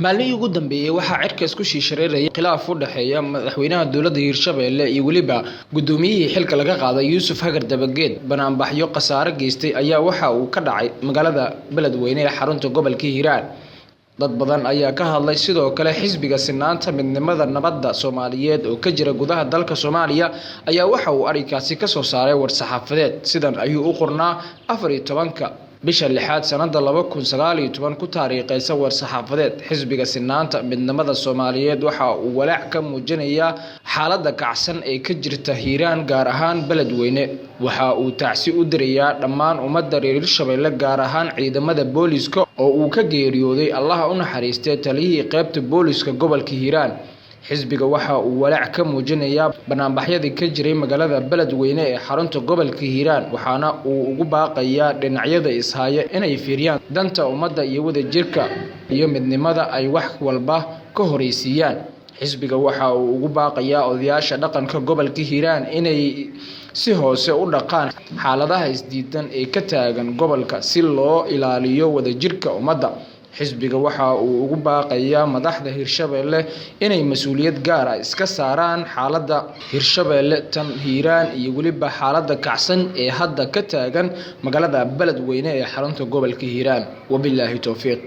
Maalmihii ugu dambeeyay waxaa cirka isku sii shareerayay khilaaf u dhexeeya madaxweynaha dowladda Hirshabelle iyo weliba gudoomiyihii xilka laga qaaday Yuusuf Hagar Dabageed. Banaanbaxyo khasaare geystay ayaa waxa uu ka dhacay magaalada Beledweyne ee xarunta gobolka Hiiraan. Dad badan ayaa ka hadlay sidoo kale xisbiga Sinaanta Midnimada Nabadda Soomaaliyeed oo ka jira gudaha dalka Soomaaliya ayaa waxa uu arrinkaasi ka soo saaray war-saxaafadeed. Sidan ayuu u qornaa 14-ka bisha lixaad sanada 2019 ku taariikhaysa war-saxaafadeed. Xisbiga Sinaanta Midnimada Soomaaliyeed waxa uu walaac ka muujinayaa xaaladda kacsan ee ka jirta Hiiraan, gaar ahaan Beledweyne. Waxa uu tacsi u dirayaa dhammaan ummadda reer Hirshabelle, gaar ahaan ciidamada booliiska oo uu ka geeriyooday Allaha u naxariistay taliyihii qeybta booliiska gobolka Hiiraan. Xisbiga waxa uu walaac ka muujinayaa banaanbaxyadii ka jiray magaalada Beledweyne ee xarunta gobolka Hiiraan, waxaana uu ugu baaqayaa dhinacyada is haya inay fiiriyaan danta ummadda iyo wadajirka iyo midnimada ay wax walba ka horreysiiyaan. Xisbiga waxa uu ugu baaqayaa odayaasha dhaqanka gobolka Hiiraan inay si hoose u dhaqaan xaaladaha isdiidan ee ka taagan gobolka si loo ilaaliyo wadajirka ummadda. Xisbiga waxa uu ugu baaqayaa madaxda Hirshabelle inay mas'uuliyad gaar ah iska saaraan xaaladda Hirshabelle, tan Hiiraan iyo weliba xaaladda kacsan ee hadda ka taagan magaalada Beledweyne ee xarunta gobolka Hiiraan. Wabilaahi towfiiq.